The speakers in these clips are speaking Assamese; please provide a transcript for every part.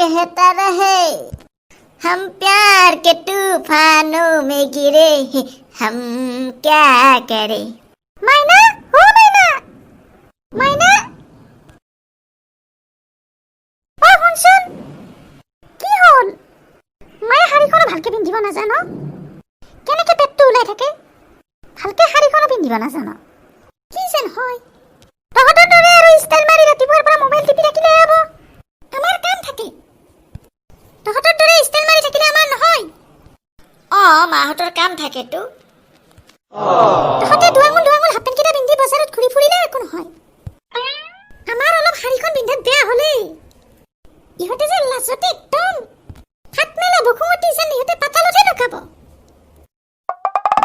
कहता रहे, हम प्यार के तूफानों में गिरे हैं, हम क्या करें। মাইনা, অ মাইনা, মাইনা, অ শুনচোন, কি হ'ল? মায়ে শাড়ীখনো ভালকে পিন্ধিব নাজান? কেনেকে পেটটো ওলাই থাকে, ভালকে শাড়ীখনো পিন্ধিব নাজান, কি যেন হয়। তহঁতৰ দৰে আৰু ষ্টাইল মাৰি ৰাতিপুৱাৰ পৰা মোবাইল টিপি থাকিলে হ'ব? আমাৰ কাম থাকে। তহঁতৰ দৰে ষ্টাইল মাৰি থাকিলে আমাৰ নহয়। অ, মাহঁতৰ কাম থাকেতো। তহঁতে দুআঙুল দুআঙুল হাফ পেণ্টকেইটা পিন্ধি বজাৰত ঘূৰি ফুৰিলে একো নহয়। আমাৰ অলপ শাড়ীখন পিন্ধাত বেয়া হ'লেই ইহঁতে যে লাজতে একদম ফাট মেলা বসুমতী, যেন ইহঁতে পাতালতহে ঢুকাব।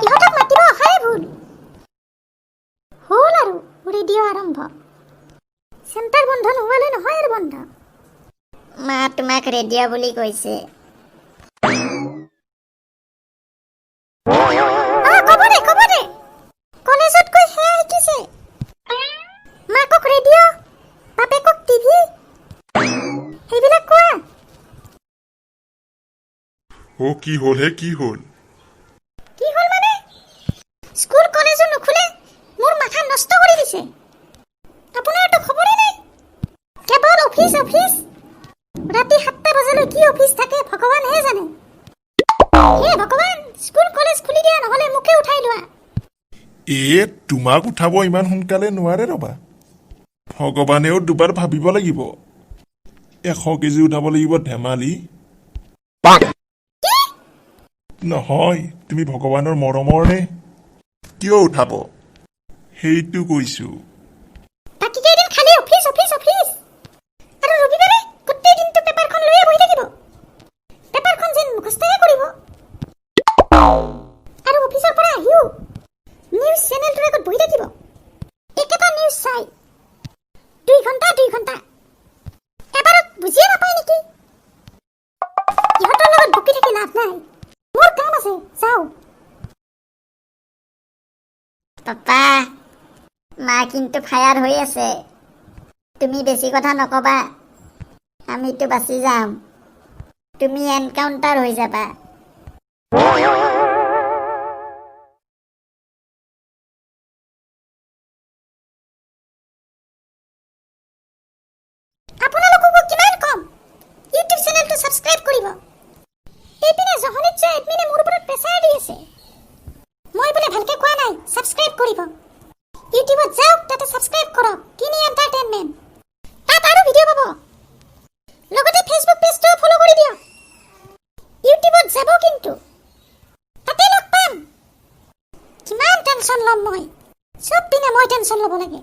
ইহঁতক মাতিব অহাই ভুল হ'ল। আৰু ৰেডিঅ' আৰম্ভ। চেণ্টাৰ বন্ধ নোহোৱালৈ নহয় আৰু বন্ধ। মা, তোমাক ৰেডিঅ' বুলি কৈছে। অ, ক'ব দে, ক'ব দে। কলেজত গৈ সেয়া শিকিছে। মাকক ৰেডিঅ', বাপেকক টিভি, সেইবিলাক কোৱা। অ, কি হ'ল হে? কি হ'ল? কি হ'ল মানে, স্কুল কলেজো নোখোলে, মোৰ মাথা নষ্ট কৰি দিছে। আপোনাৰতো খবৰেই নাই, কেৱল অফিচ অফিচ। ৰাতি 7টা বজালৈ কি অফিচ থাকে ভগৱানহে জানে। হে ভগৱান, স্কুল কলেজ খুলি দিয়া, নহ'লে মোকে উঠাই লোৱা। এ, তোমাক উঠাব ইমান সোনকালে নোৱাৰে ৰবা। ভগৱানেও দুবাৰ ভাবিব লাগিব। 100 কেজি উঠাব লাগিব, ধেমালি নহয়। তুমি ভগৱানৰ মৰমৰ নে? কিয় উঠাব, সেইটো কৈছো। বাকী কেইদিন খালি অফিচ অফিচ অফিচ আৰু ৰবিবাৰে গোটেই দিনটো পেপাৰখন লৈয়ে বহি থাকিব। পেপাৰখন যেন মুখস্থহে কৰিব। আৰু অফিচৰ পৰা আহিও নিউজ চেনেলটোৰ আগত বহি থাকিব, একেটা নিউজ চাই 2 ঘণ্টা 2 ঘণ্টা। এবাৰত বুজিয়ে নাপায় নেকি? ইহঁতৰ লগত বকি থাকি লাভ নাই। মোৰ কাম আছে, যাওঁ। পাপা, মা কিন্তু ফায়াৰ হৈ আছে। তুমি বেছি কথা নকবা। আমিতো বাচি যাম, তুমি এনকাউণ্টাৰ হৈ যাবা। আপোনালোককো কিমান কম, ইউটিউব চেনেলটো ছাবস্ক্ৰাইব কৰিব। এইপিনে জহনিত যোৱা এডমিনে মোৰ ওপৰত প্ৰেছাৰ দি আছে, মই বোলে ভালকে কোৱা নাই ছাবস্ক্ৰাইব কৰিব। ইউটিউবত যাওক, তাতে ছাবস্ক্ৰাইব কৰক কিনি এণ্টাৰটেইনমেণ্ট, তাত আৰু ভিডিঅ' পাব। লগতে ফেচবুক পেজটোও ফ'ল' কৰি দিয়ক। ইউটিউবত যাব কিন্তু, তাতে লগ পাম। কিমান টেনশ্যন ল'ম মই? চব পিনে মই টেনশ্যন ল'ব লাগে।